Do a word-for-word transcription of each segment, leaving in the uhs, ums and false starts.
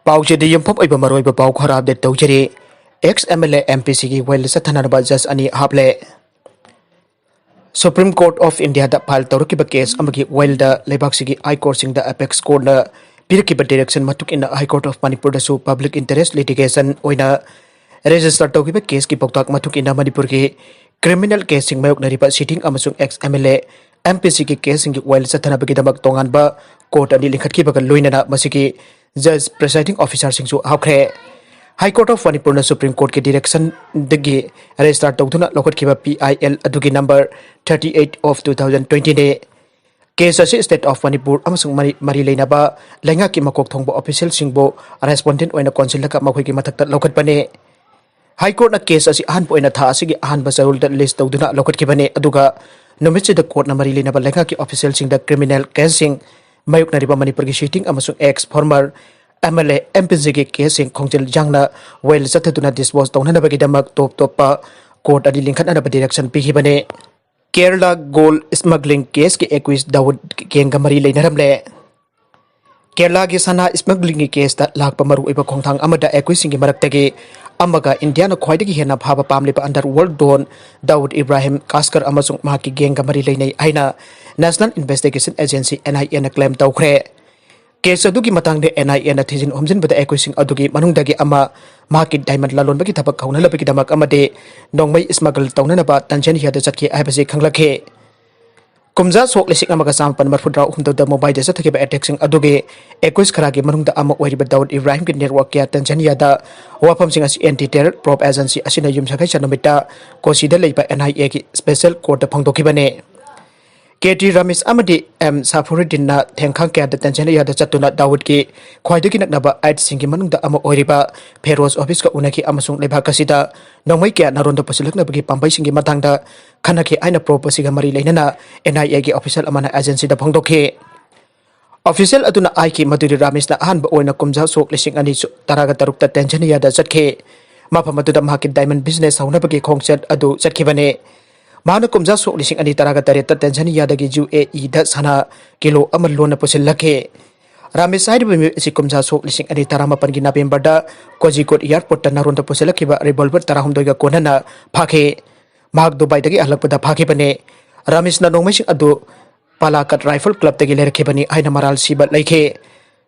ꯄꯥꯎꯆꯦꯗ ꯌꯨꯝꯐꯝ ꯑꯣꯏꯕ ꯃꯔꯨꯑꯣꯏꯕ ꯄꯥꯎ ꯈꯔ ꯑꯞꯗꯦꯠ ꯇꯧꯖꯔꯤ꯫ Ex M L A M P C ꯒꯤ ꯋꯥꯌꯦꯜ ꯆꯠꯊꯅꯅꯕ ꯖꯖ ꯑꯅꯤ ꯍꯥꯞꯂꯦ꯫ Supreme Court of India the file ꯇꯧꯔꯛꯈꯤꯕ ꯀꯦꯁ ꯑꯃꯒꯤ ꯋꯥꯌꯦꯜꯗ ꯂꯩꯕꯥꯛꯁꯤꯒꯤ ꯍꯥꯏ ꯀꯣꯔꯠꯁꯤꯡꯗ ꯑꯦꯄꯦꯛꯁ ꯀꯣꯔꯠꯅ ꯄꯤꯔꯛꯈꯤꯕ ꯗꯤꯔꯦꯛꯁꯟ ꯃꯇꯨꯡ ꯏꯟꯅ ꯍꯥꯏ ꯀꯣꯔꯠ ꯑꯣꯐ ꯃꯅꯤꯄꯨꯔꯗꯁꯨ ꯄꯕ꯭ꯂꯤꯛ ꯏꯟꯇꯔꯦꯁ ꯂꯤꯇꯤꯒꯦꯁꯟ ꯑꯣꯏꯅ ꯔꯦꯖꯤꯁꯇꯔ ꯇꯧꯈꯤꯕ ꯀꯦꯁꯀꯤ ꯄꯥꯎꯇꯥꯛ ꯃꯇꯨꯡ ꯏꯟꯅ ꯃꯅꯤꯄꯨꯔꯒꯤ ꯀ꯭ꯔꯤꯃꯤꯅꯦꯜ ꯀꯦꯁꯁꯤꯡ ꯃꯥꯌꯣꯛꯅꯔꯤꯕ ꯁꯤꯇꯤꯡ ꯑꯃꯁꯨꯡ ex M L A, M P C ꯒꯤ ꯀꯦꯁꯁꯤꯡꯒꯤ ꯋꯥꯌꯦꯜ ꯆꯠꯊꯅꯕꯒꯤꯗꯃꯛ ꯇꯣꯉꯥꯟꯕ ꯀꯣꯔꯠ ꯑꯅꯤ ꯂꯤꯡꯈꯠꯈꯤꯕꯒ ꯂꯣꯏꯅꯅ ꯃꯁꯤꯒꯤ ꯖꯖ ꯄ꯭ꯔꯤꯁꯥꯏꯗꯤꯡ ꯑꯣꯐꯤꯁꯥꯔꯁꯤꯡꯁꯨ ꯍꯥꯞꯈ꯭ꯔꯦ꯫ ꯍꯥꯏ ꯀꯣꯔꯠ ꯑꯣꯐ ꯃꯅꯤꯄꯨꯔꯅ ꯁꯨꯄ꯭ꯔꯤꯝ ꯀꯣꯔꯠꯀꯤ ꯗꯤꯔꯦꯛꯁꯟꯗꯒꯤ ꯔꯦꯖꯤꯁꯇꯥꯔ ꯇꯧꯗꯨꯅ ꯂꯧꯈꯠꯈꯤꯕ P I L ꯑꯗꯨꯒꯤ number thirty eight of two thousand twenty ꯅꯤ꯫ ꯀꯦꯁ ꯑꯁꯤ State of ꯃꯅꯤꯄꯨꯔ ꯑꯃꯁꯨꯡ ꯃꯔꯤ, ꯃꯔꯤ ꯂꯩꯅꯕ ꯂꯩꯉꯥꯛꯀꯤ ꯃꯀꯣꯛ ꯊꯣꯡꯕ ꯑꯣꯐꯤꯁꯤꯌꯦꯜꯁꯤꯡꯕꯨ ꯔꯦꯁꯄꯣꯟꯗꯦꯟꯠ ꯑꯣꯏꯅ ꯀꯣꯟꯁꯤꯜꯂꯒ ꯃꯈꯣꯏꯒꯤ ꯃꯊꯛꯇ ꯂꯧꯈꯠꯄꯅꯤ꯫ ꯍꯥꯏ ꯀꯣꯔꯠꯅ ꯀꯦꯁ ꯑꯁꯤ ꯑꯍꯥꯟꯕ ꯑꯣꯏꯅ ꯊꯥ ꯑꯁꯤꯒꯤ ꯑꯍꯥꯟꯕ ꯆꯌꯣꯜꯗ ꯂꯤꯁ ꯇꯧꯗꯨꯅ ꯂꯧꯈꯠꯈꯤꯕꯅꯤ, ꯑꯗꯨꯒ ꯅꯨꯃꯤꯠꯁꯤꯗ ꯀꯣꯔꯠꯅ ꯃꯔꯤ ꯂꯩꯅꯕ ꯂꯩꯉꯥꯛꯀꯤ ꯑꯣꯐꯤꯁꯤꯌꯦꯜꯁꯤꯡꯗ ꯀ꯭ꯔꯤꯃꯤꯅꯦꯜ ꯀꯦꯁꯁꯤꯡ ꯃꯥꯌꯣꯛꯅꯔꯤꯕ ꯃꯅꯤꯄꯨꯔꯒꯤ ꯁꯤꯇꯤꯡ ꯑꯃꯁꯨꯡ ex former M L A, M P C ꯒꯤ ꯀꯦꯁꯁꯤꯡ ꯈꯣꯡꯖꯦꯜ ꯌꯥꯡꯅ ꯋꯥꯌꯦꯜ ꯆꯠꯊꯗꯨꯅ ꯗꯤꯁꯄꯣꯖ ꯇꯧꯅꯅꯕꯒꯤꯗꯃꯛ ꯇꯣꯞ ꯇꯣꯞꯄ ꯀꯣꯔꯠ ꯑꯅꯤ ꯂꯤꯡꯈꯠꯅꯅꯕ ꯗꯤꯔꯦꯛꯁꯟ ꯄꯤꯈꯤꯕꯅꯤ꯫ ꯀꯦꯔꯂꯥ ꯒꯣꯜꯗ ꯁ꯭ꯃꯒ꯭ꯂꯤꯡ ꯀꯦꯁꯀꯤ ꯑꯦꯀ꯭ꯌꯨꯁ ꯗꯥꯎꯗ ꯒꯦꯡꯒ ꯃꯔꯤ ꯂꯩꯅꯔꯝꯂꯦ꯫ ꯀꯦꯔꯂꯥꯒꯤ ꯁꯅꯥ ꯁ꯭ꯃꯒ꯭ꯂꯤꯡꯒꯤ ꯀꯦꯁꯇ ꯂꯥꯛꯄ ꯃꯔꯨꯑꯣꯏꯕ ꯈꯣꯡꯊꯥꯡ ꯑꯃꯗ ꯑꯦꯀ꯭ꯌꯨꯁꯁꯤꯡꯒꯤ ꯃꯔꯛꯇꯒꯤ ꯑꯃꯒ ꯏꯟꯗꯤꯌꯥꯅ ꯈ꯭ꯋꯥꯏꯗꯒꯤ ꯍꯦꯟꯅ ꯐꯥꯕ ꯄꯥꯝꯂꯤꯕ ꯑꯟꯗꯔ ꯋꯥꯔꯜꯗ ꯗꯣꯟ ꯗꯥꯎꯗ ꯏꯕ꯭ꯔꯥꯍꯤꯝ ꯀꯥꯁꯀꯔ ꯑꯃꯁꯨꯡ ꯃꯍꯥꯛꯀꯤ ꯒꯦꯡꯒ ꯃꯔꯤ ꯂꯩꯅꯩ ꯍꯥꯏꯅ National Investigation Agency, N I A ꯅ ꯀ꯭ꯂꯦꯝ ꯇꯧꯈ꯭ꯔꯦ꯫ ꯀꯦꯁ ꯑꯗꯨꯒꯤ ꯃꯇꯥꯡꯗ N I A ꯅ ꯊꯤꯖꯤꯟ ꯍꯨꯝꯖꯤꯟꯕꯗ ꯑꯦꯀ꯭ꯌꯨꯁꯁꯤꯡ ꯑꯗꯨꯒꯤ ꯃꯅꯨꯡꯗꯒꯤ ꯑꯃ ꯃꯍꯥꯛꯀꯤ ꯗꯥꯏꯃꯟ ꯂꯂꯣꯟꯕꯒꯤ ꯊꯕꯛ ꯍꯧꯅꯅꯕꯒꯤꯗꯃꯛ ꯑꯃꯗꯤ ꯅꯣꯡꯃꯩ ꯁ꯭ꯃꯒꯜ ꯇꯧꯅꯅꯕ ꯇꯟꯖꯥꯅꯤꯌꯥꯗ ꯆꯠꯈꯤ ꯍꯥꯏꯕꯁꯤ ꯈꯪꯂꯛꯈꯤ꯫ ꯀꯨꯝꯖꯥ ꯁꯣꯛ ꯂꯤꯁꯤꯡ ꯑꯃꯒ ꯆꯥꯃꯥꯄꯟ ꯃꯔꯤꯐꯨꯇꯔꯥ ꯍꯨꯝꯗꯣꯏꯗ ꯃꯨꯝꯕꯥꯏꯗ ꯆꯠꯊꯈꯤꯕ ꯑꯦꯇꯦꯛꯁꯤꯡ ꯑꯗꯨꯒꯤ ꯑꯦꯀ꯭ꯌꯨꯁ ꯈꯔꯒꯤ ꯃꯅꯨꯡꯗ ꯑꯃ ꯑꯣꯏꯔꯤꯕ ꯗꯥꯎꯗ ꯏꯕ꯭ꯔꯥꯍꯤꯝꯒꯤ ꯅꯦꯠꯋꯥꯔꯛ ꯀꯌꯥ ꯇꯟꯖꯥꯅꯤꯌꯥꯗ ꯋꯥꯐꯝꯁꯤꯡ ꯑꯁꯤ ꯑꯦꯟꯇꯤ ꯇꯦꯔꯔ ꯄ꯭ꯔꯣꯕ ꯑꯦꯖꯦꯟꯁꯤ ꯑꯁꯤꯅ ꯌꯨꯝꯁꯀꯩꯁ ꯅꯨꯃꯤꯠꯇ ꯀꯣꯆꯤꯗ ꯂꯩꯕ N I A ꯒꯤ ꯁ꯭ꯄꯦꯁꯦꯜ ꯀꯣꯔꯠꯇ ꯐꯣꯡꯗꯣꯛꯈꯤꯕꯅꯤ꯫ ꯀꯦ ꯇꯤ ꯔꯥꯃꯤꯁ ꯑꯃꯗꯤ ꯑꯦꯝ ꯁꯥꯐꯨꯔꯨꯗꯤꯟꯅ ꯊꯦꯡꯈꯥꯡ ꯀꯌꯥꯗ ꯇꯟꯖꯥꯅꯤꯌꯥꯗ ꯆꯠꯇꯨꯅ ꯗꯥꯎꯗꯀꯤ ꯈ꯭ꯋꯥꯏꯗꯒꯤ ꯅꯛꯅꯕ ꯑꯥꯏꯠꯁꯤꯡꯒꯤ ꯃꯅꯨꯡꯗ ꯑꯃ ꯑꯣꯏꯔꯤꯕ ꯐꯦꯔꯣꯖ ꯑꯣꯐꯤꯁꯀ ꯎꯅꯈꯤ ꯑꯃꯁꯨꯡ ꯂꯩꯕꯥꯛ ꯑꯁꯤꯗ ꯅꯣꯡꯃꯩ ꯀꯌꯥ ꯅꯥꯔꯣꯟꯗ ꯄꯨꯁꯤꯜꯂꯛꯅꯕꯒꯤ ꯄꯥꯝꯕꯩꯁꯤꯡꯒꯤ ꯃꯇꯥꯡꯗ ꯈꯟꯅꯈꯤ ꯍꯥꯏꯅ ꯄ꯭ꯔꯣꯕ ꯑꯁꯤꯒ ꯃꯔꯤ ꯂꯩꯅꯅ N I A ꯒꯤ ꯑꯣꯐꯤꯁꯤꯌꯦꯜ ꯑꯃꯅ ꯑꯦꯖꯦꯟꯁꯤꯗ ꯐꯣꯡꯗꯣꯛꯈꯤ꯫ ꯑꯣꯐꯤꯁꯤꯌꯦꯜ ꯑꯗꯨꯅ ꯍꯥꯏꯈꯤ ꯃꯗꯨꯗꯤ ꯔꯥꯃꯤꯁꯅ ꯑꯍꯥꯟꯕ ꯑꯣꯏꯅ ꯀꯨꯝꯖꯥ ꯁꯣꯛ ꯂꯤꯁꯤꯡ ꯑꯅꯤ ꯇꯔꯥꯒ ꯇꯔꯨꯛꯇ ꯇꯦꯟꯖꯥꯅꯤꯌꯥꯗ ꯆꯠꯈꯤ꯫ ꯃꯐꯝ ꯑꯗꯨꯗ ꯃꯍꯥꯛꯀꯤ ꯗꯥꯏꯃꯟ ꯕꯤꯖꯤꯅꯦꯁ ꯍꯧꯅꯕꯒꯤ ꯈꯣꯡꯆꯠ ꯑꯗꯨ ꯆꯠꯈꯤꯕꯅꯤ꯫ ꯃꯍꯥꯛꯅ ꯀꯨꯝꯖꯥ ꯁꯣꯛ ꯂꯤꯁꯤꯡ ꯑꯅꯤ ꯇꯔꯥꯒ ꯇꯔꯦꯠꯇ ꯇꯦꯟꯖꯥꯅꯤꯌꯥꯗꯒꯤ ꯌꯨ ꯑꯦ ꯏꯗ ꯁꯅꯥ ꯀꯤꯂꯣ ꯑꯃ ꯂꯣꯟꯅ ꯄꯨꯁꯤꯜꯂꯛꯈꯤ꯫ ꯔꯥꯃꯤꯁ ꯍꯥꯏꯔꯤꯕ ꯃꯤꯑꯣꯏ ꯑꯁꯤ ꯀꯨꯝꯖꯥ ꯁꯣꯛ ꯂꯤꯁꯤꯡ ꯑꯅꯤ ꯇꯔꯥꯃꯥꯄꯟꯒꯤ ꯅꯕꯦꯝꯕꯔꯗ ꯀꯣꯖꯤꯀꯣꯗ airportꯇ ꯅꯥꯔꯣꯟꯗ ꯄꯨꯁꯤꯜꯂꯛꯈꯤꯕ revolver ꯇꯔꯥꯍꯨꯝꯗꯣꯏꯒ ꯀꯣꯟꯅꯅ ꯐꯥꯈꯤ꯫ ꯃꯍꯥꯛ ꯗꯨꯕꯥꯏꯗꯒꯤ ꯍꯜꯂꯛꯄꯗ ꯐꯥꯈꯤꯕꯅꯤ꯫ ꯔꯥꯃꯤꯁꯅ ꯅꯣꯡꯃꯩꯁꯤꯡ ꯑꯗꯨ ꯄꯥꯂꯥꯀꯠ Rifle Clubꯇꯒꯤ ꯂꯩꯔꯛꯈꯤꯕꯅꯤ ꯍꯥꯏꯅ ꯃꯔꯥꯜ ꯁꯤꯕ ꯂꯩꯈꯤ꯫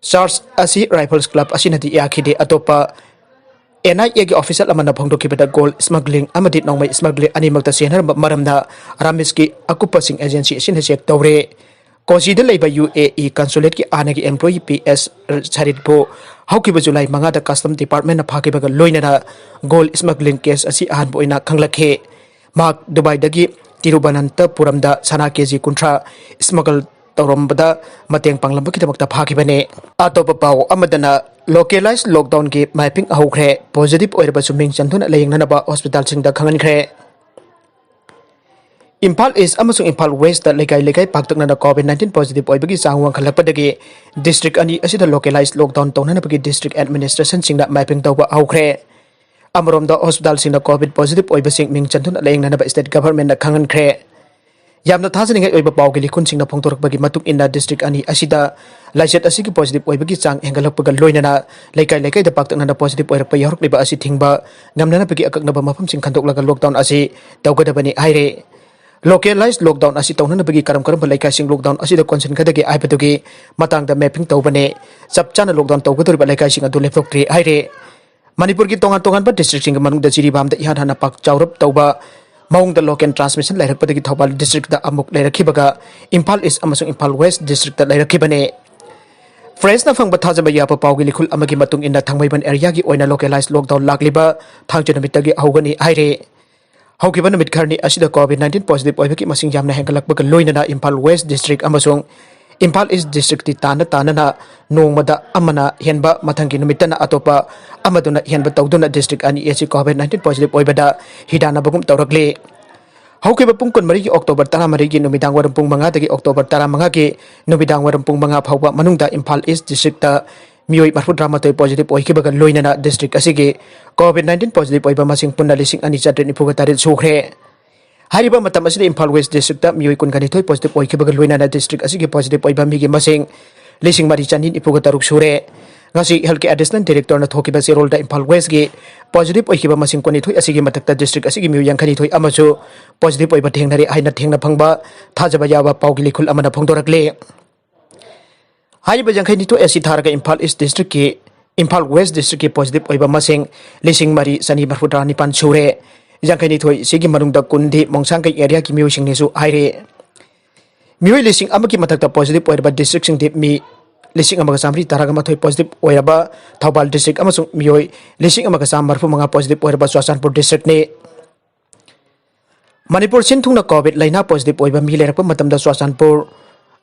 Charge ꯑꯁꯤ Rifles Club ꯑꯁꯤꯅꯗꯤ ꯌꯥꯈꯤꯗꯦ꯫ ꯑꯇꯣꯞꯄ NIAꯒꯤ official ꯑꯃꯅ ꯐꯣꯡꯗꯣꯛꯈꯤꯕꯗ, gold smuggling ꯑꯃꯗꯤ ꯅꯣꯡꯃꯩ smuggling ꯑꯅꯤꯃꯛꯇ ꯁꯤꯖꯤꯟꯅꯔꯝꯕ ꯃꯔꯝꯅ ꯔꯥꯃꯤꯁꯀꯤ ꯑꯀꯨꯞꯄꯁꯤꯡ agency ꯑꯁꯤꯅ check ꯇꯧꯔꯦ꯫ ꯀꯣꯆꯤꯗ ꯂꯩꯕ UAE consulateꯀꯤ ꯍꯥꯟꯅꯒꯤ employee P S ꯁꯔꯤꯠꯄꯨ ꯍꯧꯈꯤꯕ ꯖꯨꯂꯥꯏ ꯃꯉꯥꯗ Custom Departmentꯅ ꯐꯥꯈꯤꯕꯒ ꯂꯣꯏꯅꯅ gold smuggling case ꯑꯁꯤ ꯑꯍꯥꯟꯕ ꯑꯣꯏꯅ ꯈꯪꯂꯛꯈꯤ꯫ ꯃꯍꯥꯛ ꯗꯨꯕꯥꯏꯗꯒꯤ ꯇꯤꯔꯨꯕꯅꯟꯇꯄꯨꯔꯝꯗ ꯁꯅꯥ ꯀꯦꯖꯤ ꯀꯨꯟꯊ꯭ꯔꯥ smuggle ꯇꯧꯔꯝꯕꯗ ꯃꯇꯦꯡ ꯄꯥꯡꯂꯝꯕꯒꯤꯗꯃꯛꯇ ꯐꯥꯈꯤꯕꯅꯤ꯫ ꯑꯇꯣꯞꯄ ꯄꯥꯎ ꯑꯃꯗꯅ, localized lockdownꯒꯤ mapping ꯍꯧꯈ꯭ꯔꯦ, positive ꯑꯣꯏꯔꯕꯁꯨ ꯃꯤꯡ ꯆꯟꯗꯨꯅ ꯂꯥꯌꯦꯡꯅꯅꯕ hospitalꯁꯤꯡꯗ ꯈꯪꯍꯟꯈ꯭ꯔꯦ꯫ ꯏꯝꯐꯥꯜ East ꯑꯃꯁꯨꯡ ꯏꯝꯐꯥꯜ Westꯇ ꯂꯩꯀꯥꯏ ꯂꯩꯀꯥꯏ ꯄꯥꯛꯇꯛꯅꯅ COVID nineteen positive ꯑꯣꯏꯕꯒꯤ ꯆꯥꯡ ꯋꯥꯡꯈꯠꯂꯛꯄꯗꯒꯤ district ꯑꯅꯤ ꯑꯁꯤꯗ localized lockdown ꯇꯧꯅꯅꯕꯒꯤ district administrationꯁꯤꯡꯅ mapping ꯇꯧꯕ ꯍꯧꯈ꯭ꯔꯦ꯫ ꯑꯃꯔꯣꯝꯗ, hospitalꯁꯤꯡꯗ COVID positive ꯑꯣꯏꯕꯁꯤꯡ ꯃꯤꯡ ꯆꯟꯗꯨꯅ ꯂꯥꯌꯦꯡꯅꯅꯕ state governmentꯅ ꯈꯪꯍꯟꯈ꯭ꯔꯦ꯫ ꯌꯥꯝꯅ ꯊꯥꯖꯅꯤꯡꯉꯥꯏ ꯑꯣꯏꯕ ꯄꯥꯎꯒꯤ ꯂꯤꯈꯨꯟꯁꯤꯡꯅ ꯐꯣꯡꯗꯣꯔꯛꯄꯒꯤ ꯃꯇꯨꯡ ꯏꯟꯅ, district ꯑꯅꯤ ꯑꯁꯤꯗ ꯂꯥꯏꯆꯠ ꯑꯁꯤꯒꯤ positive ꯑꯣꯏꯕꯒꯤ ꯆꯥꯡ ꯍꯦꯟꯒꯠꯂꯛꯄꯒ ꯂꯣꯏꯅꯅ ꯂꯩꯀꯥꯏ ꯂꯩꯀꯥꯏꯗ ꯄꯥꯛꯇꯛꯅꯅ positive ꯑꯣꯏꯔꯛꯄ ꯌꯥꯎꯔꯛꯂꯤꯕ ꯑꯁꯤ ꯊꯤꯡꯕ ꯉꯝꯅꯅꯕꯒꯤ ꯑꯀꯛꯅꯕ ꯃꯐꯝꯁꯤꯡ ꯈꯟꯗꯣꯛꯂꯒ lockdown ꯑꯁꯤ ꯇꯧꯒꯗꯕꯅꯤ ꯍꯥꯏꯔꯦ꯫ Localized lockdown ꯑꯁꯤ ꯇꯧꯅꯅꯕꯒꯤ ꯀꯔꯝ ꯀꯔꯝꯕ ꯂꯩꯀꯥꯏꯁꯤꯡ lockdown ꯑꯁꯤꯗ ꯀꯣꯟꯁꯤꯟꯒꯗꯒꯦ ꯍꯥꯏꯕꯗꯨꯒꯤ ꯃꯇꯥꯡꯗ mapping ꯇꯧꯕꯅꯦ꯫ ꯆꯞ ꯆꯥꯅ lockdown ꯇꯧꯒꯗꯧꯔꯤꯕ ꯂꯩꯀꯥꯏꯁꯤꯡ ꯑꯗꯨ ꯂꯦꯞꯊꯣꯛꯇ꯭ꯔꯤ ꯍꯥꯏꯔꯦ꯫ ꯃꯅꯤꯄꯨꯔꯒꯤ ꯇꯣꯉꯥꯟ ꯇꯣꯉꯥꯟꯕ districtꯁꯤꯡꯒꯤ ꯃꯅꯨꯡꯗ ꯖꯤꯔꯤꯕꯥꯝꯗ ꯏꯍꯥꯟ ꯍꯥꯟꯅ ꯄꯥꯛ ꯆꯥꯎꯔꯞ ꯇꯧꯕ ꯃꯑꯣꯡꯗ local transmission ꯂꯩꯔꯛꯄꯗꯒꯤ ꯊꯧꯕꯥꯜ districtꯇ ꯑꯃꯨꯛ ꯂꯩꯔꯛꯈꯤꯕꯒ ꯏꯝꯐꯥꯜ East ꯑꯃꯁꯨꯡ ꯏꯝꯐꯥꯜ West districtꯇ ꯂꯩꯔꯛꯈꯤꯕꯅꯤ꯫ Pressꯅ ꯐꯪꯕ ꯊꯥꯖꯕ ꯌꯥꯕ ꯄꯥꯎꯒꯤ ꯂꯤꯈꯨꯜ ꯑꯃꯒꯤ ꯃꯇꯨꯡ ꯏꯟꯅ, ꯊꯥꯡꯃꯩꯕꯟ areaꯒꯤ ꯑꯣꯏꯅ localized lockdown ꯂꯥꯛꯂꯤꯕ ꯊꯥꯡꯖ ꯅꯨꯃꯤꯠꯇꯒꯤ ꯍꯧꯒꯅꯤ ꯍꯥꯏꯔꯦ꯫ ꯍꯧꯈꯤꯕ ꯅꯨꯃꯤꯠ ꯈꯔꯅꯤ ꯑꯁꯤꯗ COVID nineteen positive ꯑꯣꯏꯕꯒꯤ ꯃꯁꯤꯡ ꯌꯥꯝꯅ ꯍꯦꯟꯒꯠꯂꯛꯄꯒ ꯂꯣꯏꯅꯅ ꯏꯝꯐꯥꯜ West district ꯑꯃꯁꯨꯡ ꯏꯝꯐꯥꯜ East districtꯇꯤ ꯇꯥꯟꯅ ꯇꯥꯟꯅꯅ ꯅꯣꯡꯃꯗ ꯑꯃꯅ ꯍꯦꯟꯕ, ꯃꯊꯪꯒꯤ ꯅꯨꯃꯤꯠꯇꯅ ꯑꯇꯣꯞꯄ ꯑꯃꯗꯨꯅ ꯍꯦꯟꯕ ꯇꯧꯗꯨꯅ district ꯑꯅꯤ ꯑꯁꯤ COVID nineteen positive ꯑꯣꯏꯕꯗ ꯍꯤꯗꯥꯟꯅꯕꯒꯨꯝ ꯇꯧꯔꯛꯂꯤ꯫ ꯍꯧꯈꯤꯕ ꯄꯨꯡ ꯀꯨꯟꯃꯔꯤꯒꯤ October ꯇꯔꯥꯃꯔꯤꯒꯤ ꯅꯨꯃꯤꯗꯥꯡ ꯋꯥꯏꯔꯝ ꯄꯨꯡ ꯃꯉꯥꯗꯒꯤ October ꯇꯔꯥꯃꯉꯥꯒꯤ ꯅꯨꯃꯤꯗꯥꯡ ꯋꯥꯏꯔꯝ ꯄꯨꯡ ꯃꯉꯥ ꯐꯥꯎꯕ ꯃꯅꯨꯡꯗ ꯏꯝꯐꯥꯜ East districtꯇ ꯃꯤꯑꯣꯏ ꯃꯔꯐꯨꯇꯔꯥꯃꯥꯊꯣꯏ positive ꯑꯣꯏꯈꯤꯕꯒ ꯂꯣꯏꯅꯅ district ꯑꯁꯤꯒꯤ COVID nineteen positive ꯑꯣꯏꯕ ꯃꯁꯤꯡ ꯄꯨꯟꯅ ꯂꯤꯁꯤꯡ ꯑꯅꯤ ꯆꯥꯇ꯭ꯔꯦꯠ ꯅꯤꯐꯨꯒ ꯇꯔꯦꯠ ꯁꯨꯈ꯭ꯔꯦ꯫ ꯍꯥꯏꯔꯤꯕ ꯃꯇꯝ ꯑꯁꯤꯗ ꯏꯝꯐꯥꯜ West districtꯇ ꯃꯤꯑꯣꯏ ꯀꯨꯟꯒ ꯅꯤꯊꯣꯏ positive ꯑꯣꯏꯈꯤꯕꯒ ꯂꯣꯏꯅꯅ district ꯑꯁꯤꯒꯤ positive ꯑꯣꯏꯕ ꯃꯤꯒꯤ ꯃꯁꯤꯡ ꯂꯤꯁꯤꯡ ꯃꯔꯤ ꯆꯅꯤ ꯅꯤꯐꯨꯒ ꯇꯔꯨꯛ ꯁꯨꯔꯦ꯫ ꯉꯁꯤ ꯍꯦꯜꯠꯀꯤ ꯑꯦꯗꯤꯁꯅꯦꯜ ꯗꯥꯏꯔꯦꯛꯇꯔꯅ ꯊꯣꯛꯈꯤꯕ ꯆꯦꯔꯣꯜꯗ ꯏꯝꯐꯥꯜ ꯋꯦꯁꯀꯤ ꯄꯣꯖꯤꯇꯤꯚ ꯑꯣꯏꯈꯤꯕ ꯃꯁꯤꯡ ꯀꯨꯟꯅꯤꯊꯣꯏ ꯑꯁꯤꯒꯤ ꯃꯊꯛꯇ ꯗꯤꯁꯇ꯭ꯔꯤꯛ ꯑꯁꯤꯒꯤ ꯃꯤꯑꯣꯏ ꯌꯥꯡꯈꯩꯅꯤꯊꯣꯏ ꯑꯃꯁꯨ ꯄꯣꯖꯤꯇꯤꯚ ꯑꯣꯏꯕ ꯊꯦꯡꯅꯔꯦ ꯍꯥꯏꯅ ꯊꯦꯡꯅ ꯐꯪꯕ ꯊꯥꯖꯕ ꯌꯥꯕ ꯄꯥꯎꯒꯤ ꯂꯤꯈꯨꯜ ꯑꯃꯅ ꯐꯣꯡꯗꯣꯔꯛꯂꯤ꯫ ꯍꯥꯏꯔꯤꯕ ꯌꯥꯡꯈꯩꯅꯤꯊꯣꯏ ꯑꯁꯤ ꯊꯥꯔꯒ ꯏꯝꯐꯥꯜ ꯏꯁ ꯗꯤꯁꯇ꯭ꯔꯤꯛꯀꯤ, ꯏꯝꯐꯥꯜ ꯋꯦꯁ ꯗꯤꯁꯇ꯭ꯔꯤꯛꯀꯤ ꯄꯣꯖꯤꯇꯤꯚ ꯑꯣꯏꯕ ꯃꯁꯤꯡ ꯂꯤꯁꯤꯡ ꯃꯔꯤ ꯆꯅꯤ ꯃꯔꯤꯐꯨꯇꯔꯥ ꯅꯤꯄꯥꯟ ꯁꯨꯔꯦ꯫ ꯌꯥꯡꯈꯩꯅꯤꯊꯣꯏ ꯁꯤꯒꯤ ꯃꯅꯨꯡꯗ ꯀꯨꯟꯗꯤ ꯃꯣꯡꯁꯥꯡꯒꯩ ꯑꯦꯔꯤꯌꯥꯒꯤ ꯃꯤꯑꯣꯏꯁꯤꯡꯅꯤꯁꯨ ꯍꯥꯏꯔꯤ꯫ ꯃꯤꯑꯣꯏ ꯂꯤꯁꯤꯡ ꯑꯃꯒꯤ ꯃꯊꯛꯇ ꯄꯣꯖꯤꯇꯤꯚ ꯑꯣꯏꯔꯕ ꯗꯤꯁꯇ꯭ꯔꯤꯛꯁꯤꯡꯗꯤ ꯃꯤ ꯂꯤꯁꯤꯡ ꯑꯃꯒ ꯆꯥꯃꯔꯤ ꯇꯔꯥꯒ ꯃꯥꯊꯣꯏ ꯄꯣꯖꯤꯇꯤꯚ ꯑꯣꯏꯔꯕ ꯊꯧꯕꯥꯜ ꯗꯤꯁꯇ꯭ꯔꯤꯛ ꯑꯃꯁꯨꯡ ꯃꯤꯑꯣꯏ ꯂꯤꯁꯤꯡ ꯑꯃꯒ ꯆꯥꯝꯃ ꯃꯔꯤꯐꯨ ꯃꯉꯥ ꯄꯣꯖꯤꯇꯤꯚ ꯑꯣꯏꯔꯕ ꯆꯨꯔꯥꯆꯥꯟꯄꯨꯔ ꯗꯤꯁꯇ꯭ꯔꯤꯛꯅꯤ꯫ ꯃꯅꯤꯄꯨꯔ ꯁꯤꯟ ꯊꯨꯡꯅ ꯀꯣꯚꯤꯗ ꯂꯥꯏꯅꯥ ꯄꯣꯖꯤꯇꯤꯚ ꯑꯣꯏꯕ ꯃꯤ ꯂꯩꯔꯛꯄ ꯃꯇꯝꯗ ꯆꯨꯔꯥꯆꯥꯟꯄꯨꯔ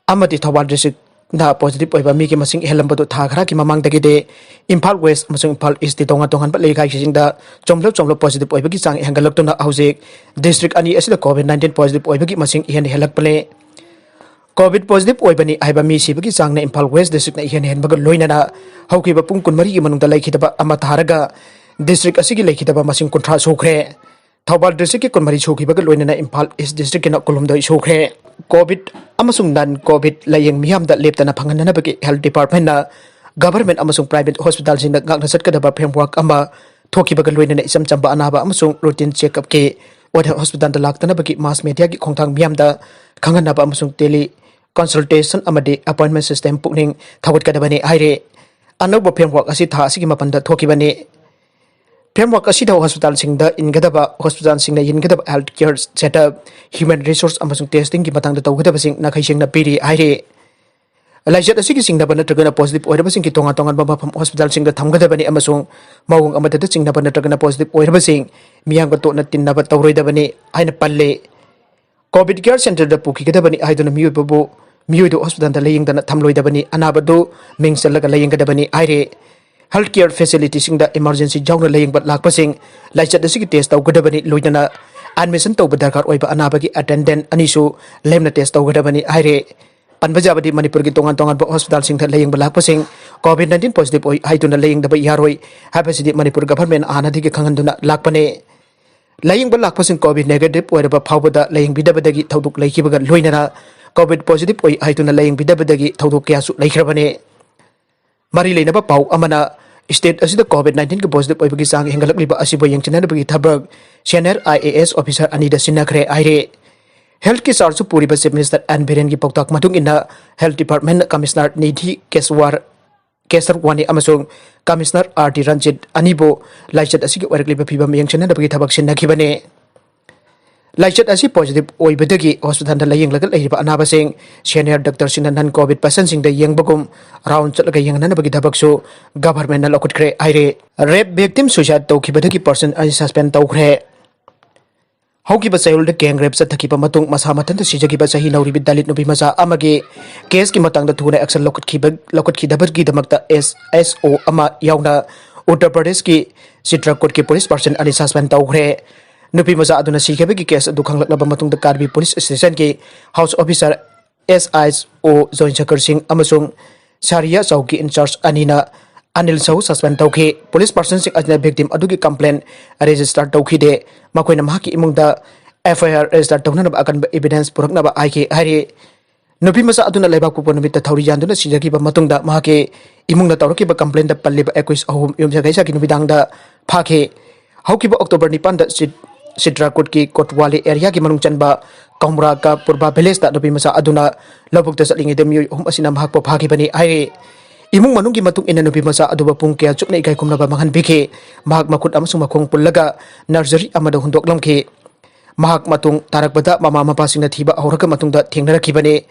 ꯑꯃꯗꯤ ꯊꯧꯕꯥꯜ ꯗꯤꯁꯇ꯭ꯔꯤꯛꯇ ꯄꯣꯖꯤꯇꯤꯚ ꯑꯣꯏꯕ ꯃꯤꯒꯤ ꯃꯁꯤꯡ ꯍꯦꯜꯂꯝꯕꯗꯨ ꯊꯥ ꯈꯔꯒꯤ ꯃꯃꯥꯡꯗꯒꯤꯗꯤ ꯏꯝꯐꯥꯜ ꯋꯦꯁ ꯑꯃꯁꯨꯡ ꯏꯝꯐꯥꯜ ꯏꯁꯇꯤ ꯇꯣꯉꯥꯟ ꯇꯣꯉꯥꯟꯕ ꯂꯩꯀꯥꯏꯁꯤꯡꯗ ꯆꯣꯝꯂꯞ ꯆꯣꯝꯂꯞ ꯄꯣꯖꯤꯇꯤꯚ ꯑꯣꯏꯕꯒꯤ ꯆꯥꯡ ꯍꯦꯟꯒꯠꯂꯛꯇꯨꯅ ꯍꯧꯖꯤꯛ ꯗꯤꯁꯇ꯭ꯔꯤꯛ ꯑꯅꯤ ꯑꯁꯤꯗ ꯀꯣꯚꯤꯗ ꯅꯥꯏꯟꯇꯤꯟ ꯄꯣꯖꯤꯇꯤꯚ ꯑꯣꯏꯕꯒꯤ ꯃꯁꯤꯡ ꯏꯍꯦꯟ ꯍꯦꯜꯂꯛꯄꯅꯤ꯫ ꯀꯣꯚꯤꯗ ꯄꯣꯖꯤꯇꯤꯚ ꯑꯣꯏꯕꯅꯤ ꯍꯥꯏꯕ ꯃꯤ ꯁꯤꯕꯒꯤ ꯆꯥꯡꯅ ꯏꯝꯐꯥꯜ ꯋꯦꯁ ꯗꯤꯁꯇ꯭ꯔꯤꯛꯅ ꯏꯍꯦꯟ ꯍꯦꯟꯕꯒ ꯂꯣꯏꯅꯅ ꯍꯧꯈꯤꯕ ꯄꯨꯡ ꯀꯨꯟꯃꯔꯤꯒꯤ ꯃꯅꯨꯡꯗ ꯂꯩꯈꯤꯗꯕ ꯑꯃ ꯊꯥꯔꯒ ꯗꯤꯁꯇ꯭ꯔꯤꯛ ꯑꯁꯤꯒꯤ ꯂꯩꯈꯤꯗꯕ ꯃꯁꯤꯡ ꯀꯨꯟꯊ꯭ꯔꯥ ꯁꯨꯈ꯭ꯔꯦ꯫ ꯊꯧꯕꯥꯜ ꯗꯤꯁꯇ꯭ꯔꯤꯛꯀꯤ ꯀꯨꯟꯃꯔꯤ ꯁꯨꯈꯤꯕꯒ ꯂꯣꯏꯅꯅ ꯏꯝꯐꯥꯜ ꯏꯁ ꯗꯤꯁꯇ꯭ꯔꯤꯛꯀꯤꯅ ꯀꯨꯟꯍꯨꯝꯗꯣꯏ ꯁꯨꯈ꯭ꯔꯦ꯫ ꯀꯣꯚꯤꯗ ꯑꯃꯁꯨꯡ ꯅꯟ ꯀꯣꯚꯤꯗ ꯂꯥꯌꯦꯡ ꯃꯤꯌꯥꯝꯗ ꯂꯦꯞꯇꯅ ꯐꯪꯍꯟꯅꯅꯕꯒꯤ ꯍꯦꯜꯊ ꯗꯤꯄꯥꯔꯠꯃꯦꯟꯠꯅ ꯒꯚꯔꯟꯃꯦꯟꯠ ꯑꯃꯁꯨꯡ ꯄ꯭ꯔꯥꯏꯚꯦꯠ ꯍꯣꯁꯄꯤꯇꯥꯜꯁꯤꯡꯗ ꯉꯥꯛꯅ ꯆꯠꯀꯗꯕ ꯐ꯭ꯔꯦꯝꯋꯥꯔꯛ ꯑꯃ ꯊꯣꯛꯈꯤꯕꯒ ꯂꯣꯏꯅꯅ ꯏꯆꯝ ꯆꯝꯕ ꯑꯅꯥꯕ ꯑꯃꯁꯨꯡ ꯔꯨꯇꯤꯟ ꯆꯦꯛꯑꯞꯀꯤ ꯑꯣꯏꯅ ꯍꯣꯁꯄꯤꯇꯥꯜꯗ ꯂꯥꯛꯇꯅꯕꯒꯤ ꯃꯥꯁ ꯃꯦꯗꯤꯌꯥꯒꯤ ꯈꯣꯡꯊꯥꯡ ꯃꯤꯌꯥꯝꯗ ꯈꯪꯍꯟꯅꯕ ꯑꯃꯁꯨꯡ ꯇꯦꯂꯤ ꯀꯟꯁꯜꯇꯦꯁꯟ ꯑꯃꯗꯤ ꯑꯦꯄꯣꯏꯟꯠꯃꯦꯟꯠ ꯁꯤꯁꯇꯦꯝ ꯄꯨꯛꯅꯤꯡ ꯊꯧꯒꯠꯀꯗꯕꯅꯤ ꯍꯥꯏꯔꯤ꯫ ꯑꯅꯧꯕ ꯐ꯭ꯔꯦꯝꯋꯥꯔꯛ ꯑꯁꯤ ꯊꯥ ꯑꯁꯤꯒꯤ ꯃꯥꯄꯟꯗ ꯊꯣꯛꯈꯤꯕꯅꯤ꯫ ꯐ꯭ꯔꯦꯝꯋꯥꯔꯛ ꯑꯁꯤꯗ ꯍꯣꯁꯄꯤꯇꯥꯜꯁꯤꯡꯗ ꯏꯟꯒꯗꯕ, ꯍꯣꯁꯄꯤꯇꯥꯜꯁꯤꯡꯅ ꯏꯟꯒꯗꯕ health care setup, human resource ꯑꯃꯁꯨꯡ ꯇꯦꯁꯇꯤꯡꯒꯤ ꯃꯇꯥꯡꯗ ꯇꯧꯒꯗꯕꯁꯤꯡ ꯅꯥꯈꯩ ꯁꯦꯡꯅ ꯄꯤꯔꯤ ꯍꯥꯏꯔꯤ꯫ ꯂꯥꯏꯆꯠ ꯑꯁꯤꯒꯤ ꯆꯤꯡꯅꯕ ꯅꯠꯇ꯭ꯔꯒꯅ ꯄꯣꯖꯤꯇꯤꯚ ꯑꯣꯏꯔꯕꯁꯤꯡꯒꯤ ꯇꯣꯉꯥꯟ ꯇꯣꯉꯥꯟꯕ ꯃꯐꯝ ꯍꯣꯁꯄꯤꯇꯥꯜꯁꯤꯡꯗ ꯊꯝꯒꯗꯕꯅꯤ ꯑꯃꯁꯨꯡ ꯃꯑꯣꯡ ꯑꯃꯠꯇꯗ ꯆꯤꯡꯅꯕ ꯅꯠꯇ꯭ꯔꯒꯅ ꯄꯣꯖꯤꯇꯤꯚ ꯑꯣꯏꯔꯕꯁꯤꯡ ꯃꯤꯌꯥꯝꯒ ꯇꯣꯠꯅ ꯇꯤꯟꯅꯕ ꯇꯧꯔꯣꯏꯗꯕꯅꯤ ꯍꯥꯏꯅ ꯄꯜꯂꯤ꯫ ꯀꯣꯚꯤꯗ ꯀꯦꯌꯔ ꯁꯦꯟꯇꯔꯗ ꯄꯨꯈꯤꯒꯗꯕꯅꯤ ꯍꯥꯏꯗꯨꯅ ꯃꯤꯑꯣꯏꯕꯕꯨ, ꯃꯤꯑꯣꯏꯗꯨ ꯍꯣꯁꯄꯤꯇꯥꯜꯗ ꯂꯥꯌꯦꯡꯗꯅ ꯊꯝꯂꯣꯏꯗꯕꯅꯤ, ꯑꯅꯥꯕꯗꯨ ꯃꯤꯡ ꯆꯜꯂꯒ ꯂꯥꯌꯦꯡꯒꯗꯕꯅꯤ ꯍꯥꯏꯔꯤ꯫ ꯍꯦꯜꯊ ꯀꯦꯌꯔ ꯐꯦꯁꯤꯂꯤꯇꯤꯁꯤꯡꯗ ꯏꯃꯥꯔꯖꯦꯟꯁꯤ ꯌꯥꯎꯅ ꯂꯥꯌꯦꯡꯕ ꯂꯥꯛꯄꯁꯤꯡ ꯂꯥꯏꯆꯠ ꯑꯁꯤꯒꯤ ꯇꯦꯁ ꯇꯧꯒꯗꯕꯅꯤ, ꯂꯣꯏꯅꯅ ꯑꯦꯗꯃꯤꯁꯟ ꯇꯧꯕ ꯗꯔꯀꯥꯔ ꯑꯣꯏꯕ ꯑꯅꯥꯕꯒꯤ ꯑꯦꯇꯦꯟꯗꯦꯟꯠ ꯑꯅꯤꯁꯨ ꯂꯦꯝꯅ ꯇꯦꯁ ꯇꯧꯒꯗꯕꯅꯤ ꯍꯥꯏꯔꯤ꯫ ꯄꯟꯕ ꯌꯥꯕꯗꯤ ꯃꯅꯤꯄꯨꯔꯒꯤ ꯇꯣꯉꯥꯟ ꯇꯣꯉꯥꯟꯕ ꯍꯣꯁꯄꯤꯇꯥꯜꯁꯤꯡꯗ ꯂꯥꯌꯦꯡꯕ ꯂꯥꯛꯄꯁꯤꯡ ꯀꯣꯚꯤꯗ ꯅꯥꯏꯟꯇꯤꯟ ꯄꯣꯖꯤꯇꯤꯚ ꯑꯣꯏ ꯍꯥꯏꯗꯨꯅ ꯂꯥꯌꯦꯡꯗꯕ ꯌꯥꯔꯣꯏ ꯍꯥꯏꯕꯁꯤꯗꯤ ꯃꯅꯤꯄꯨꯔ ꯒꯚꯔꯟꯃꯦꯟꯠ ꯍꯥꯟꯅꯗꯒꯤ ꯈꯪꯍꯟꯗꯨꯅ ꯂꯥꯛꯄꯅꯤ꯫ ꯂꯥꯌꯦꯡꯕ ꯂꯥꯛꯄꯁꯤꯡ ꯀꯣꯚꯤꯗ ꯅꯦꯒꯦꯇꯤꯚ ꯑꯣꯏꯔꯕ ꯐꯥꯎꯕꯗ ꯂꯥꯌꯦꯡꯕꯤꯗꯕꯗꯒꯤ ꯊꯧꯗꯣꯛ ꯂꯩꯈꯤꯕꯒ ꯂꯣꯏꯅꯅ COVID positive ꯑꯣꯏ ꯍꯥꯏꯗꯨꯅ ꯂꯥꯌꯦꯡꯕꯤꯗꯕꯗꯒꯤ ꯊꯧꯗꯣꯛ ꯀꯌꯥꯁꯨ ꯂꯩꯈ꯭ꯔꯕꯅꯤ꯫ ꯃꯔꯤ ꯂꯩꯅꯕ ꯄꯥꯎ ꯑꯃꯅ, state ꯑꯁꯤꯗ COVID nineteenꯒꯤ positive ꯑꯣꯏꯕꯒꯤ ꯆꯥꯡ ꯍꯦꯟꯒꯠꯂꯛꯂꯤꯕ ꯑꯁꯤꯕꯨ ꯌꯦꯡꯁꯤꯟꯅꯅꯕꯒꯤ ꯊꯕꯛ senior IAS officer ꯑꯅꯤꯗ ꯁꯤꯟꯅꯈ꯭ꯔꯦ ꯍꯥꯏꯔꯦ꯫ Healthꯀꯤ chargeꯁꯨ ꯄꯨꯔꯤꯕ Chief Minister N ꯕꯤꯔꯦꯟꯒꯤ ꯄꯥꯎꯇꯥꯛ ꯃꯇꯨꯡ ꯏꯟꯅ, Health Department Commissioner ꯅꯤꯙꯤ ꯀꯦꯁꯋꯥꯔ ꯀꯦꯁꯔꯋꯥꯅꯤ ꯑꯃꯁꯨꯡ Commissioner R ꯗꯤ ꯔꯟꯖꯤꯠ ꯑꯅꯤꯕꯨ ꯂꯥꯏꯆꯠ ꯑꯁꯤꯒꯤ ꯑꯣꯏꯔꯛꯂꯤꯕ ꯐꯤꯕꯝ ꯌꯦꯡꯁꯤꯟꯅꯅꯕꯒꯤ ꯊꯕꯛ ꯁꯤꯟꯅꯈꯤꯕꯅꯤ꯫ ꯂꯥꯏꯆꯠ ꯑꯁꯤ positive ꯑꯣꯏꯕꯗꯒꯤ hospitalꯗ ꯂꯥꯌꯦꯡꯂꯒ ꯂꯩꯔꯤꯕ ꯑꯅꯥꯕꯁꯤꯡ senior doctorꯁꯤꯡꯅ non COVID patientꯁꯤꯡꯗ ꯌꯦꯡꯕꯒꯨꯝ round ꯆꯠꯂꯒ ꯌꯦꯡꯍꯟꯅꯕꯒꯤ ꯊꯕꯛꯁꯨ governmentꯅ ꯂꯧꯈꯠꯈ꯭ꯔꯦ ꯍꯥꯏꯔꯦ꯫ Rape victim suicide ꯇꯧꯈꯤꯕꯗꯒꯤ person ꯑꯅꯤ suspend ꯇꯧꯈ꯭ꯔꯦ꯫ ꯍꯧꯈꯤꯕ ꯆꯌꯣꯜꯗ gang rape ꯆꯠꯊꯈꯤꯕ ꯃꯇꯨꯡ ꯃꯁꯥ ꯃꯊꯟꯇ ꯁꯤꯖꯈꯤꯕ ꯆꯍꯤ ꯅꯧꯔꯤꯕꯤ ꯗꯂꯤꯠ ꯅꯨꯄꯤ ꯃꯆꯥ ꯑꯃꯒꯤ caseꯀꯤ ꯃꯇꯥꯡꯗ ꯊꯨꯅ action ꯂꯧꯈꯠꯈꯤꯕ, ꯂꯧꯈꯠꯈꯤꯗꯕꯒꯤꯗꯃꯛꯇ SHO ꯑꯃ ꯌꯥꯎꯅ ꯎꯠꯇꯔ ꯄ꯭ꯔꯗꯦꯁꯀꯤ ꯆꯤꯇ꯭ꯔꯀꯨꯠꯀꯤ police person ꯑꯅꯤ suspend ꯇꯧꯈ꯭ꯔꯦ꯫ ꯅꯨꯄꯤ ꯃꯆꯥ ꯑꯗꯨꯅ ꯁꯤꯈꯤꯕꯒꯤ case ꯑꯗꯨ ꯈꯪꯂꯛꯂꯕ ꯃꯇꯨꯡꯗ ꯀꯥꯔꯕꯤ police stationꯒꯤ house officer SHO ꯖꯣꯏꯟꯁꯀꯔ ꯁꯤꯡ ꯑꯃꯁꯨꯡ ꯁꯥꯔꯤꯌꯥ ꯆꯧꯀꯤ in charge ꯑꯅꯤꯅ ꯑꯅꯤꯜ ꯁꯍꯨ suspend ꯇꯧꯈꯤ꯫ Police personꯁꯤꯡ ꯑꯁꯤꯅ victim ꯑꯗꯨꯒꯤ complaint register ꯇꯧꯈꯤꯗꯦ꯫ ꯃꯈꯣꯏꯅ ꯃꯍꯥꯛꯀꯤ ꯏꯃꯨꯡꯗ FIR register ꯇꯧꯅꯅꯕ ꯑꯀꯟꯕ evidence ꯄꯨꯔꯛꯅꯕ ꯍꯥꯏꯈꯤ ꯍꯥꯏꯔꯤ꯫ ꯅꯨꯄꯤ ꯃꯆꯥ ꯑꯗꯨꯅ ꯂꯩꯕꯥꯛꯄꯣꯛꯄ ꯅꯨꯃꯤꯠꯇ ꯊꯧꯔꯤ ꯌꯥꯟꯗꯨꯅ ꯁꯤꯖꯈꯤꯕ ꯃꯇꯨꯡꯗ ꯃꯍꯥꯛꯀꯤ ꯏꯃꯨꯡꯅ ꯇꯧꯔꯛꯈꯤꯕ complaintꯇ ꯄꯜꯂꯤꯕ accused ꯑꯍꯨꯝ ꯌꯨꯝꯁꯀꯩꯁꯒꯤ ꯅꯨꯃꯤꯗꯥꯡꯗ ꯐꯥꯈꯤ꯫ ꯍꯧꯈꯤꯕ October ꯅꯤꯄꯥꯟꯗ ꯆꯤꯠ-, ꯆꯤꯇ꯭ꯔꯀꯨꯠꯀꯤ ꯀꯣꯠꯋꯥꯂꯤ areaꯒꯤ ꯃꯅꯨꯡ ꯆꯟꯕ ꯀꯧꯃ꯭ꯔꯥꯀꯥ ꯄꯨꯔꯕꯥ villageꯇ ꯅꯨꯄꯤ ꯃꯆꯥ ꯑꯗꯨꯅ ꯂꯧꯕꯨꯛꯇ ꯆꯠꯂꯤꯉꯩꯗ ꯃꯤꯑꯣꯏ ꯑꯍꯨꯝ ꯑꯁꯤꯅ ꯃꯍꯥꯛꯄꯨ ꯐꯥꯈꯤꯕꯅꯤ ꯍꯥꯏꯔꯤ꯫ ꯏꯃꯨꯡ ꯃꯅꯨꯡꯒꯤ ꯃꯇꯨꯡ ꯏꯟꯅ ꯅꯨꯄꯤ ꯃꯆꯥ ꯑꯗꯨꯕꯨ ꯄꯨꯡ ꯀꯌꯥ ꯆꯨꯞꯅ ꯏꯀꯥꯏ ꯈꯨꯝꯅꯕ ꯃꯥꯡꯍꯟꯕꯤꯈꯤ꯫ ꯃꯍꯥꯛ ꯃꯈꯨꯠ ꯑꯃꯁꯨꯡ ꯃꯈꯣꯡ ꯄꯨꯜꯂꯒ nursery ꯑꯃꯗ ꯍꯨꯟꯗꯣꯛꯂꯝꯈꯤ꯫ ꯃꯍꯥꯛ ꯃꯇꯨꯡ ꯇꯥꯔꯛꯄꯗ ꯃꯃꯥ ꯃꯄꯥꯁꯤꯡꯅ ꯊꯤꯕ ꯍꯧꯔꯛꯄ ꯃꯇꯨꯡꯗ ꯊꯦꯡꯅꯔꯛꯈꯤꯕꯅꯤ꯫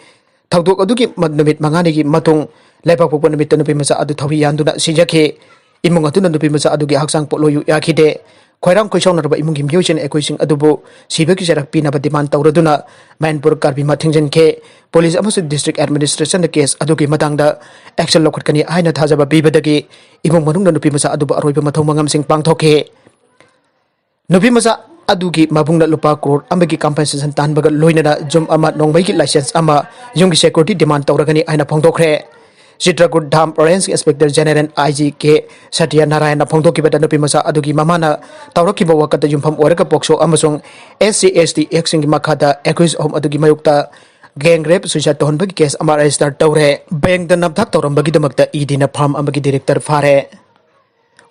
ꯊꯧꯗꯣꯛ ꯑꯗꯨꯒꯤ ꯃ-, ꯅꯨꯃꯤꯠ ꯃꯉꯥꯅꯤꯒꯤ ꯃꯇꯨꯡ ꯂꯩꯕꯥꯛꯄꯣꯛꯄ ꯅꯨꯃꯤꯠꯇ ꯅꯨꯄꯤ ꯃꯆꯥ ꯑꯗꯨ ꯊꯧꯔꯤ ꯌꯥꯟꯗꯨꯅ ꯁꯤꯖꯈꯤ꯫ ꯏꯃꯨꯡ ꯑꯗꯨꯅ ꯅꯨꯄꯤ ꯃꯆꯥ ꯑꯗꯨꯒꯤ ꯍꯛꯆꯥꯡ ꯄꯣꯠꯂꯣꯏꯌꯨ ꯌꯥꯈꯤꯗꯦ꯫ ꯈꯣꯏꯔꯥꯡ ꯈꯣꯏꯁꯥꯎꯅꯔꯕ ꯏꯃꯨꯡꯒꯤ ꯃꯤꯑꯣꯏꯁꯤꯡꯅ ꯑꯩꯈꯣꯏꯁꯤꯡ ꯑꯗꯨꯕꯨ ꯁꯤꯕꯒꯤ ꯆꯩꯔꯥꯛ ꯄꯤꯅꯕ demand ꯇꯧꯔꯗꯨꯅ ꯃꯦꯟꯄꯨꯔ ꯀꯥꯔꯕꯤꯃꯥ ꯊꯤꯡꯖꯤꯟꯈꯤ꯫ Police ꯑꯃꯁꯨꯡ district administrationꯗ case ꯑꯗꯨꯒꯤ ꯃꯇꯥꯡꯗ action ꯂꯧꯈꯠꯀꯅꯤ ꯍꯥꯏꯅ ꯊꯥꯖꯕ ꯄꯤꯕꯗꯒꯤ ꯏꯃꯨꯡ ꯃꯅꯨꯡꯅ ꯅꯨꯄꯤ ꯃꯆꯥ ꯑꯗꯨꯕꯨ ꯑꯔꯣꯏꯕ ꯃꯊꯧ ꯃꯉꯝꯁꯤꯡ ꯄꯥꯡꯊꯣꯛꯈꯤ꯫ ꯅꯨꯄꯤ ꯃꯆꯥ ꯑꯗꯨꯒꯤ ꯃꯕꯨꯡꯅ ꯂꯨꯄꯥ ꯀ꯭ꯔꯣꯔ ꯑꯃꯒꯤ compensation ꯇꯥꯟꯕꯒ ꯂꯣꯏꯅꯅ ꯌꯨꯝ ꯑꯃ ꯅꯣꯡꯃꯩꯒꯤ license ꯑꯃ ꯌꯨꯝꯒꯤ security demand ꯇꯧꯔꯒꯅꯤ ꯍꯥꯏꯅ ꯐꯣꯡꯗꯣꯛꯈ꯭ꯔꯦ꯫ Chitrakoot ꯙꯥꯝ Range Inspector General, IGK, Satya ꯅꯥꯔꯥꯌꯟꯅ ꯐꯣꯡꯗꯣꯛꯈꯤꯕꯗ ꯅꯨꯄꯤ ꯃꯆꯥ ꯑꯗꯨꯒꯤ ꯃꯃꯥꯅ ꯇꯧꯔꯛꯈꯤꯕ ꯋꯥꯀꯠꯇ ꯌꯨꯝꯐꯝ ꯑꯣꯏꯔꯒ POCSO ꯑꯃꯁꯨꯡ SC ST Actꯁꯤꯡꯒꯤ ꯃꯈꯥꯗ accused ꯑꯍꯨꯝ ꯑꯗꯨꯒꯤ ꯃꯥꯌꯣꯛꯇ ꯒꯦꯡ ꯔꯦꯞ ꯁꯨꯏꯁꯥꯏꯠ ꯇꯧꯍꯟꯕꯒꯤ ꯀꯦꯁ ꯑꯃ ꯔꯦꯖꯤꯁꯇꯔ ꯇꯧꯔꯦ꯫ ꯕꯦꯡꯗ ꯅꯝꯊꯥꯛ ꯇꯧꯔꯝꯕꯒꯤꯗꯃꯛꯇ ꯏ ꯗꯤꯅ ꯐꯥꯔꯝ ꯑꯃꯒꯤ ꯗꯤꯔꯦꯛꯇꯔ ꯐꯥꯔꯦ꯫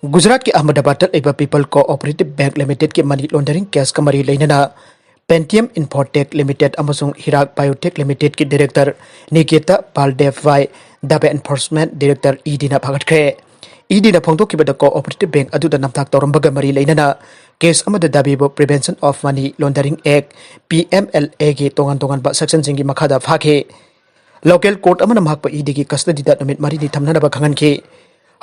ꯒꯨꯖꯔꯥꯠꯀꯤ ꯑꯍꯃꯗꯥꯕꯥꯗꯇ ꯂꯩꯕ ꯄꯤꯄꯜ ꯀꯣꯑꯣꯄꯔꯦꯇꯤꯚ ꯕꯦꯡꯛ ꯂꯤꯃꯤꯇꯦꯗꯀꯤ ꯃꯅꯤ ꯂꯣꯟꯗꯔꯤꯡ ꯀꯦꯁꯀ ꯃꯔꯤ ꯂꯩꯅꯅ ꯄꯦꯟꯇꯤꯌꯝ ꯏꯟꯐꯣꯇꯦꯛ ꯂꯤꯃꯤꯇꯦꯗ ꯑꯃꯁꯨꯡ ꯍꯤꯔꯥꯛ ꯕꯥꯏꯑꯣꯇꯦꯛ ꯂꯤꯃꯤꯇꯦꯗꯀꯤ director Niketa Baldev Y Dave enforcement director E ꯗꯤꯅ ꯐꯥꯒꯠꯈ꯭ꯔꯦ꯫ ꯏ ꯗꯤꯅ ꯐꯣꯡꯗꯣꯛꯈꯤꯕꯗ ꯀꯣꯑꯣꯄꯔꯦꯇꯤꯚ ꯕꯦꯡꯛ ꯑꯗꯨꯗ ꯅꯝꯊꯥꯛ ꯇꯧꯔꯝꯕꯒ ꯃꯔꯤ ꯂꯩꯅꯅ ꯀꯦꯁ ꯑꯃꯗ ꯗꯥꯕꯤꯕꯨ prevention of money laundering act, P M L ꯑꯦꯒꯤ ꯇꯣꯉꯥꯟ ꯇꯣꯉꯥꯟꯕ ꯁꯦꯛꯁꯟꯁꯤꯡꯒꯤ ꯃꯈꯥꯗ ꯐꯥꯈꯤ꯫ ꯂꯣꯀꯦꯜ ꯀꯣꯔꯠ ꯑꯃꯅ ꯃꯍꯥꯛꯄꯨ ꯏ ꯗꯤꯒꯤ ꯀꯁꯇꯗꯤꯗ ꯅꯨꯃꯤꯠ ꯃꯔꯤꯅꯤ ꯊꯝꯅꯅꯕ ꯈꯪꯍꯟꯈꯤ꯫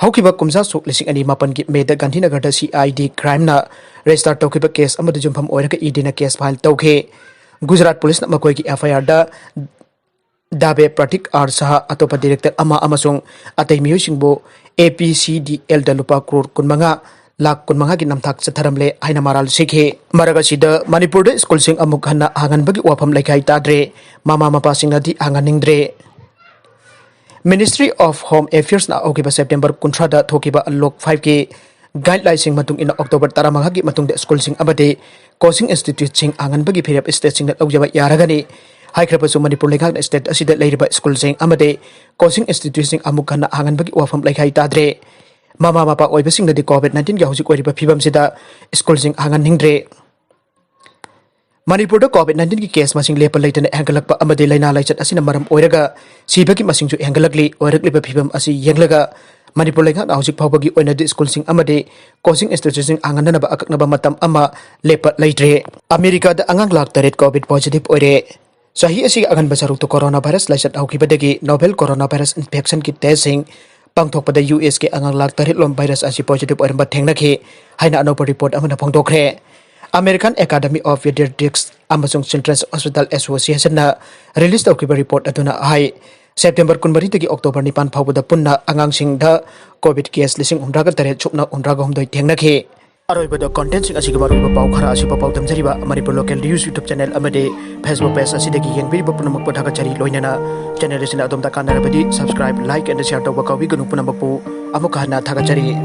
ꯍꯧꯈꯤꯕ ꯀꯨꯝꯖꯥ ꯁꯣꯛ ꯂꯤꯁꯤꯡ ꯑꯅꯤ ꯃꯥꯄꯟꯒꯤ ꯃꯦꯗ ꯒꯥꯟꯙꯤꯅꯒꯔꯗ ꯁꯤ ꯑꯥꯏ ꯗꯤ ꯀ꯭ꯔꯥꯏꯝꯅ ꯔꯦꯖꯤꯁꯇꯥꯔ ꯇꯧꯈꯤꯕ ꯀꯦꯁ ꯑꯃꯗ ꯌꯨꯝꯐꯝ ꯑꯣꯏꯔꯒ ꯏ ꯗꯤꯅ ꯀꯦꯁ ꯐꯥꯏꯜ ꯇꯧꯈꯤ꯫ ꯒꯨꯖꯔꯥꯠ ꯄꯨꯂꯤꯁꯅ ꯃꯈꯣꯏꯒꯤ ꯑꯦꯐ ꯑꯥꯏ ꯑꯥꯔꯗ ꯗꯥꯕꯦ ꯄ꯭ꯔꯥꯇꯤꯛ ꯑꯥꯔ ꯁꯍꯥ, ꯑꯇꯣꯞꯄ ꯗꯤꯔꯦꯛꯇꯔ ꯑꯃ ꯑꯃꯁꯨꯡ ꯑꯇꯩ ꯃꯤꯑꯣꯏꯁꯤꯡꯕꯨ ꯑꯦ ꯄꯤ ꯁꯤ ꯗꯤ ꯑꯦꯜꯗ ꯂꯨꯄꯥ ꯀ꯭ꯔꯣꯔ ꯀꯨꯟꯃꯉꯥ ꯂꯥꯈ ꯀꯨꯟꯃꯉꯥꯒꯤ ꯅꯝꯊꯥꯛ ꯆꯠꯊꯔꯝꯂꯦ ꯍꯥꯏꯅ ꯃꯔꯥꯜ ꯁꯤꯈꯤ꯫ ꯃꯔꯛ ꯑꯁꯤꯗ ꯃꯅꯤꯄꯨꯔꯗ ꯁ꯭ꯀꯨꯜꯁꯤꯡ ꯑꯃꯨꯛ ꯍꯟꯅ ꯍꯥꯡꯍꯟꯕꯒꯤ ꯋꯥꯐꯝ ꯂꯩꯈꯥꯏ ꯇꯥꯗ꯭ꯔꯦ꯫ ꯃꯃꯥ ꯃꯄꯥꯁꯤꯡꯅꯗꯤ ꯍꯥꯡꯍꯟꯅꯤꯡꯗ꯭ꯔꯦ꯫ Ministry of Home Affairsꯅ ꯍꯧꯈꯤꯕ ꯁꯦꯞꯇꯦꯝꯕꯔ ꯀꯨꯟꯊ꯭ꯔꯥꯗ ꯊꯣꯛꯈꯤꯕ ꯑꯟꯂꯣꯛ ꯐꯥꯏꯚꯀꯤ ꯒꯥꯏꯗꯂꯥꯏꯟꯁꯤꯡ ꯃꯇꯨꯡ ꯏꯟꯅ ꯑꯣꯛꯇꯣꯕꯔ ꯇꯔꯥꯃꯉꯥꯒꯤ ꯃꯇꯨꯡꯗ ꯁ꯭ꯀꯨꯜꯁꯤꯡ ꯑꯃꯗꯤ ꯀꯣꯆꯤꯡ ꯏꯟꯁꯇꯤꯇ꯭ꯌꯨꯠꯁꯤꯡ ꯍꯥꯡꯍꯟꯕꯒꯤ ꯐꯤꯔꯦꯞ ꯁ꯭ꯇꯦꯠꯁꯤꯡꯅ ꯂꯧꯖꯕ ꯌꯥꯔꯒꯅꯤ꯫ ꯍꯥꯏꯈ꯭ꯔꯕꯁꯨ ꯃꯅꯤꯄꯨꯔ ꯂꯩꯉꯥꯛꯅ ꯁ꯭ꯇꯦꯠ ꯑꯁꯤꯗ ꯂꯩꯔꯤꯕ ꯁ꯭ꯀꯨꯜꯁꯤꯡ ꯑꯃꯗꯤ ꯀꯣꯆꯤꯡ ꯏꯟꯁꯇꯤꯇ꯭ꯌꯨꯠꯁꯤꯡ ꯑꯃꯨꯛ ꯍꯟꯅ ꯍꯥꯡꯍꯟꯕꯒꯤ ꯋꯥꯐꯝ ꯂꯩꯈꯥꯏ ꯇꯥꯗ꯭ꯔꯦ꯫ ꯃꯃꯥ ꯃꯄꯥ ꯑꯣꯏꯕꯁꯤꯡꯅꯗꯤ ꯀꯣꯚꯤꯗ ꯅꯥꯏꯟꯇꯤꯟꯒꯤ ꯍꯧꯖꯤꯛ ꯑꯣꯏꯔꯤꯕ ꯐꯤꯕꯝꯁꯤꯗ ꯁ꯭ꯀꯨꯜꯁꯤꯡ ꯍꯥꯡꯍꯟꯅꯤꯡꯗ꯭ꯔꯦ꯫ ꯃꯅꯤꯄꯨꯔꯗ ꯀꯣꯚꯤꯗ ꯅꯥꯏꯟꯇꯤꯟꯒꯤ ꯀꯦꯁ ꯃꯁꯤꯡ ꯂꯦꯞꯄ ꯂꯩꯇꯅ ꯍꯦꯟꯒꯠꯂꯛꯄ ꯑꯃꯗꯤ ꯂꯥꯏꯅꯥ ꯂꯥꯏꯆꯠ ꯑꯁꯤꯅ ꯃꯔꯝ ꯑꯣꯏꯔꯒ ꯁꯤꯕꯒꯤ ꯃꯁꯤꯡꯁꯨ ꯍꯦꯟꯒꯠꯂꯛꯂꯤ꯫ ꯑꯣꯏꯔꯛꯂꯤꯕ ꯐꯤꯕꯝ ꯑꯁꯤ ꯌꯦꯡꯂꯒ ꯃꯅꯤꯄꯨꯔ ꯂꯩꯉꯥꯛꯅ ꯍꯧꯖꯤꯛ ꯐꯥꯎꯕꯒꯤ ꯑꯣꯏꯅꯗꯤ ꯁ꯭ꯀꯨꯜꯁꯤꯡ ꯑꯃꯗꯤ ꯀꯣꯆꯤꯡ ꯏꯟꯁꯇꯤꯇ꯭ꯌꯨꯠꯁꯤꯡ ꯍꯥꯡꯍꯟꯅꯅꯕ ꯑꯀꯛꯅꯕ ꯃꯇꯝ ꯑꯃ ꯂꯦꯞꯄ ꯂꯩꯇ꯭ꯔꯦ꯫ ꯑꯃꯦꯔꯤꯀꯥꯗ ꯑꯉꯥꯡ ꯂꯥꯈ ꯇꯔꯦꯠ ꯀꯣꯚꯤꯗ ꯄꯣꯖꯤꯇꯤꯚ ꯑꯣꯏꯔꯦ꯫ ꯆꯍꯤ ꯑꯁꯤꯒꯤ ꯑꯉꯟꯕ ꯁꯔꯨꯛꯇ ꯀꯣꯔꯣꯅꯥ ꯚꯥꯏꯔꯁ ꯂꯥꯏꯆꯠ ꯍꯧꯈꯤꯕꯗꯒꯤ ꯅꯣꯚꯦꯜ ꯀꯣꯔꯣꯅꯥ ꯚꯥꯏꯔꯁ ꯏꯟꯐꯦꯛꯁꯟꯒꯤ ꯇꯦꯁꯁꯤꯡ ꯄꯥꯡꯊꯣꯛꯄꯗ ꯌꯨ ꯑꯦꯁꯀꯤ ꯑꯉꯥꯡ ꯂꯥꯈ ꯇꯔꯦꯠ ꯂꯣꯝ ꯚꯥꯏꯔꯁ ꯑꯁꯤ ꯄꯣꯖꯤꯇꯤꯚ ꯑꯣꯏꯔꯝꯕ ꯊꯦꯡꯅꯈꯤ ꯍꯥꯏꯅ ꯑꯅꯧꯕ ꯔꯤꯄꯣꯔꯠ ꯑꯃꯅ ꯐꯣꯡꯗꯣꯛꯈ꯭ꯔꯦ꯫ American Academy of Pediatrics ꯑꯃꯁꯨꯡ Children's Hospital Associationꯅ ꯔꯤꯂꯤꯖ ꯇꯧꯈꯤꯕ ꯔꯤꯄꯣꯔꯠ ꯑꯗꯨꯅ ꯍꯥꯏ, ꯁꯦꯞꯇꯦꯝꯕꯔ ꯀꯨꯟꯃꯔꯤꯗꯒꯤ ꯑꯣꯛꯇꯣꯕꯔ ꯅꯤꯄꯥꯟ ꯐꯥꯎꯕꯗ ꯄꯨꯟꯅ ꯑꯉꯥꯡꯁꯤꯡꯗ ꯀꯣꯚꯤꯗ ꯀꯦꯁ ꯂꯤꯁꯤꯡ ꯍꯨꯝꯗ꯭ꯔꯥꯒ ꯇꯔꯦꯠ ꯁꯨꯞꯅ ꯍꯨꯝꯗ꯭ꯔꯥꯒ ꯍꯨꯝꯗꯣꯏ ꯊꯦꯡꯅꯈꯤ꯫ ꯑꯔꯣꯏꯕꯗ ꯀꯣꯟꯇꯦꯟꯠꯁꯤꯡ ꯑꯁꯤꯒꯤ ꯃꯔꯨꯑꯣꯏꯕ ꯄꯥꯎ ꯈꯔ ꯑꯁꯤꯕꯨ ꯄꯥꯎꯗꯝꯖꯔꯤꯕ Manipur local news YouTube channel ꯑꯃꯗꯤ ꯐꯦꯁꯕꯨꯛ ꯄꯦꯖ ꯑꯁꯤꯗꯒꯤ ꯌꯦꯡꯕꯤꯔꯤꯕ ꯄꯨꯝꯅꯃꯛꯄꯨ ꯊꯥꯒꯠꯆꯔꯤ꯫ ꯂꯣꯏꯅꯅ ꯆꯦꯅꯦꯜ ꯑꯁꯤꯅ ꯑꯗꯣꯝꯗ ꯀꯥꯟꯅꯔꯕꯗꯤ ꯁꯕꯁꯀ꯭ꯔꯥꯏꯕ, ꯂꯥꯏꯛ ꯑꯦꯟ ꯁꯤꯌꯔ ꯇꯧꯕ ꯀꯥꯎꯕꯤꯒꯅꯨ꯫ ꯄꯨꯝꯅꯃꯛꯄꯨ ꯑꯃꯨꯛꯀ ꯍꯟꯅ ꯊꯥꯒꯠꯆꯔꯤ꯫